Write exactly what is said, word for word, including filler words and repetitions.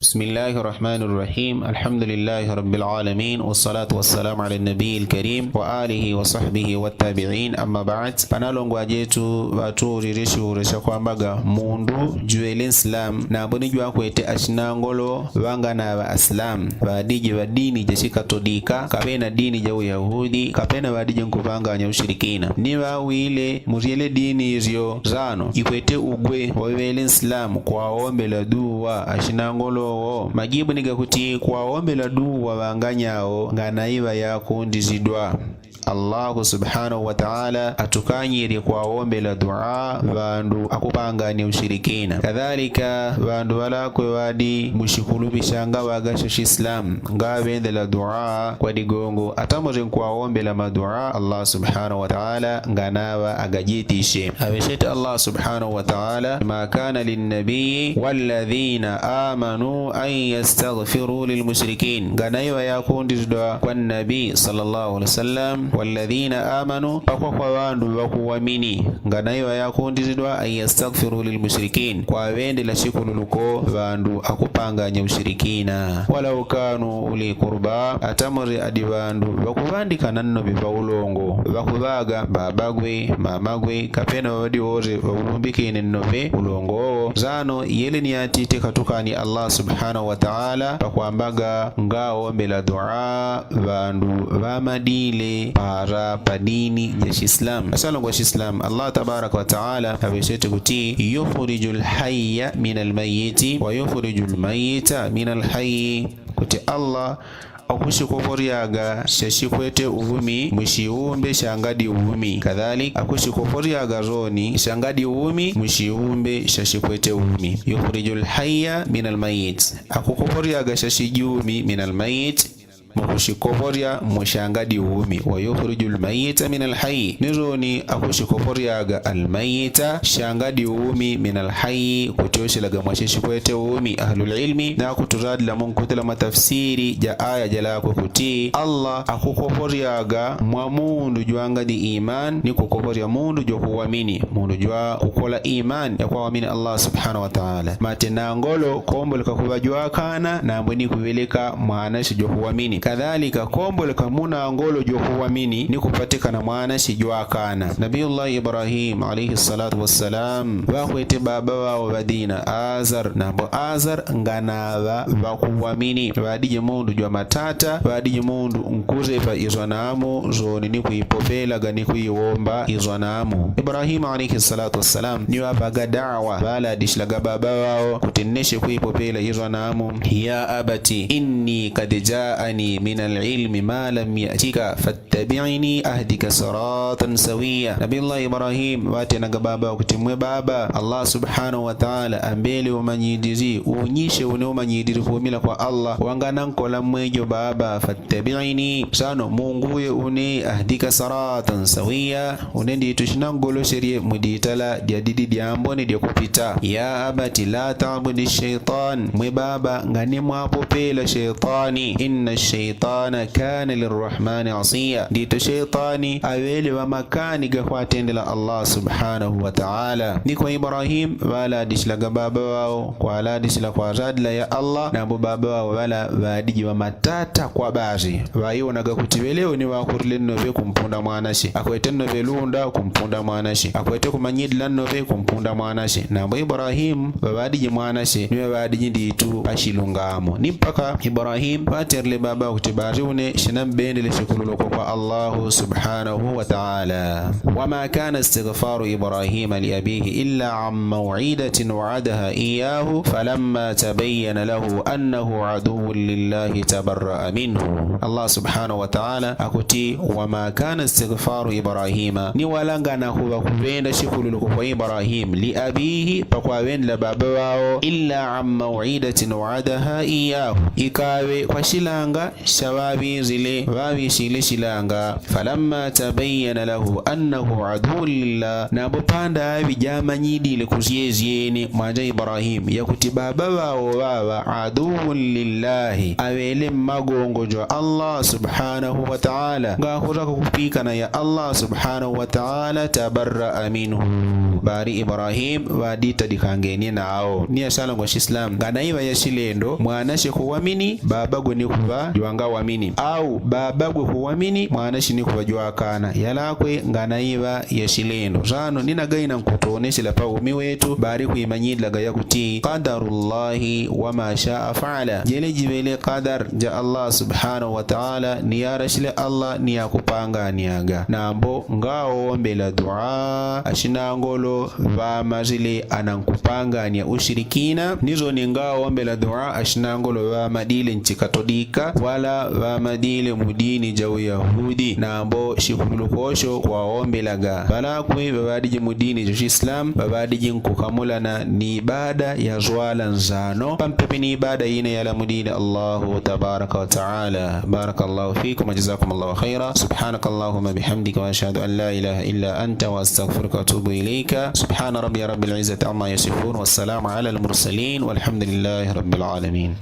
بسم الله الرحمن الرحيم. الحمد لله رب العالمين، والصلاة والسلام على النبي الكريم وآله وصحبه والتابعين، أما بعد. Panalongwa jetu ŵatulile chiule chakwambaga mundu jwele nsilamu nambo ni jwakwete achinangolo ŵangana ŵa asilamu ŵadije ŵa dini ja chikatolika kapena dini ja uyahudi kapena ŵadije nkuŵanganya ushirikina ni ŵawile mulyele dini ilyo zano ikwete ugwe waŵele nsilamu kwawombela duwa achinangolo wo? Majibu ni gakuti kwawombela duwa ŵanganyao nganaiŵa yakundizidwa. Allahu subhanahu wataala atukanyile kwawombela duwa ŵandu akupanganya ushirikina kadhalika ŵandu ŵalakwe ŵadi mushikuluŵi shangaŵaga sha shislamu ngaŵendela duwa kwa digongo atamule nkwawombela maduwa allah subhanahu wataala nganaŵa agajitishe aŵeshete allah subhanahu wataala ma kana linnabiyi walladhina amanu an yastaghfiru lilmushrikin nganaiŵa yakundizidwa kwa nnabii sallallahu alaihi wasallam walladhina amanu pakwa kwa ŵandu ŵakuwamini nganaiŵa yakundizidwa an yastaghfiru lilmushrikin kwaŵendela shikululuko ŵandu akupanganya ushirikina walau kanu uli kurba atamule adi ŵandu ŵakuŵandikana nnoŵe ŵaulongo ŵakuŵaga babagwe mamagwe kapena ŵaŵadi wose ŵaulumbikine nnoŵe ulongo wo zano yele ni yatite katukani allah subhanahu wataala pakwambaga ngawombela duwa ŵandu ŵamadile para pa dini ja shislamu asalongwa shislamu allah tabaraka wataala aŵeshete kuti yukhriju lhaya min almayiti wa yukhriju lmayita min alhayi kuti allah akushikoporyaga shashikwete umi mushiumbe shangadi umi kadhalika akushikoporyaga zoni shangadi umi mushiumbe shashikwete umi yukhriju lhaya min almayiti akukoporyaga shashijumi min almayiti mukushikoporya mushangadi umi wayukhriju lmayita min alhayi ni zoni akushikoporyaga almayita shangadi umi min alhayi kutyoshelaga mwashishikwete umi ahlulilmi nakuturadila munkutila matafsiri ja aya jalakwe kuti allah akukoporyaga mwa mundu jwangadi imani ni kukoporya mundu jwakuwamini mundu jwakukola imani yakwawamini allah subhanahu wataala mate nangolo komboleka kuŵa jwakana nambo ni kuŵeleka mwanashe jwakuwamini kadhalika komboleka munangolo jwakuwamini ni kupatikana mwanashe jwakana nabiyullahi ibrahim alaihi salatu wassalam ŵakwete baba ŵawo ŵadina azar nambo azar nganaŵa ŵakuwamini ŵadije mundu jwamatata ŵadije mundu nkuzepa izwanamu zoni ni kuipopelaga ni kuiwomba izwanamu ibrahim alaihi salatu wassalam ni ŵaŵaga dawa ŵaladishilaga baba ŵawo kuti nneshe kuipopela izwanamu ya abati inni kad jaani min alilmi ma lam yatika fattabiini ahdika siratan sawiya nabiyullahi ibrahim ŵatenaga baba ŵakuti mwe baba allah subhanahu wataala ambele umanyidili unyishe une umanyidili kumila kwa allah wanganankola mwejo baba fattabiini sano munguye une ahdika siratan sawiya une nditu shinangoloshelye muditala dya didi dyambone dyakupita ya abati la tabudi shaitan mwe baba ngani mwapopela shaitani inna shaitana kana lirrahmani asiya nditu shaitani aŵele ŵamakani gakwatendela allah subhanahu wataala ni kwa ibrahim ŵaladishilaga baba ŵawo kwaladishila kwaradila ya allah nambo baba ŵawo ŵala ŵadiji ŵamatata kwa basi ŵaiwonaga kuti ŵelewo ni ŵakurile nnoŵe kumpunda mwanashe akwete nnoŵe lunda kumpunda mwanashe akwete kumanyidila nnoŵe kumpunda mwanashe nambo ibrahimu ŵaŵadiji mwanashe ni ŵaŵadiji nditu pashilungamo ni mpaka ibrahimu ŵaterile baba kuti basi une shinambendele shikululuko kwa allahu subhanahu wataala wama kana istigfaru ibrahima liabihi illa an mauidatin waadaha iyahu falamma tabayana lahu annahu aduwun lillahi tabaraa minhu allah subhanahu wataala akuti wama kana istigfaru ibrahima ni wala nganakuŵa kuŵenda shikululuko kwa ibrahim liabihi pakwaŵendela baba ŵawo illa an mauidatin waadaha iyahu ikaŵe kwa shilanga shaŵaŵizile ŵaŵishile shilanga falamma tabayana lahu annahu aduwun lillah nambo pandaŵi jamanyidile kusyesyene mwanja ibrahim yakuti baba ŵawo ŵaŵa aduwun lillahi aŵele mmagongo jwa allah subhanahu wataala ngakuraka kupikana ya allah subhanahu wataala tabaraa minhu ŵali ibrahim ŵaditadikangeni nawo ni yasalangwa shislamu nganaiŵa yashilendo mwanashe kuwamini babagwe ni kuŵa jwangawamini au babagwe kuwamini mwanashe ni kuŵa jwakana yalakwe nganaiŵa yashilendo sano ni nagaina nkutonesela paumi wetu ŵali kwimanyilaga yakuti kadarullahi wamashaa faala jele jiŵele kadar ja allah subhanahu wataala ni yarashile allah ni yakupanganiaga nambo ngawombela dua ashinangolo ŵamazile anankupangania ushirikina nizo ni ngawombela dua ashinangolo ŵamadile nchikatodika wala ŵamadile mudini ja uyahudi nambo shikululukosho kwawombelaga ŵalakwi ŵaŵadiji mudini ja shislamu ŵaŵadiji nkukamulana ni ibada ya zwala nzano pampepe ni ibada ine yala mudini allahu tabaraka wataala barakallahu fikum wajazakum allahu khaira subhanaka allahuma bihamdika waashhadu an la ilaha illa anta waastagfiruka waatubu ilaika subhana rabbiya rabbil izzati amma yasifun wassalamu ala almursalin walhamdulillahi rabbil alamin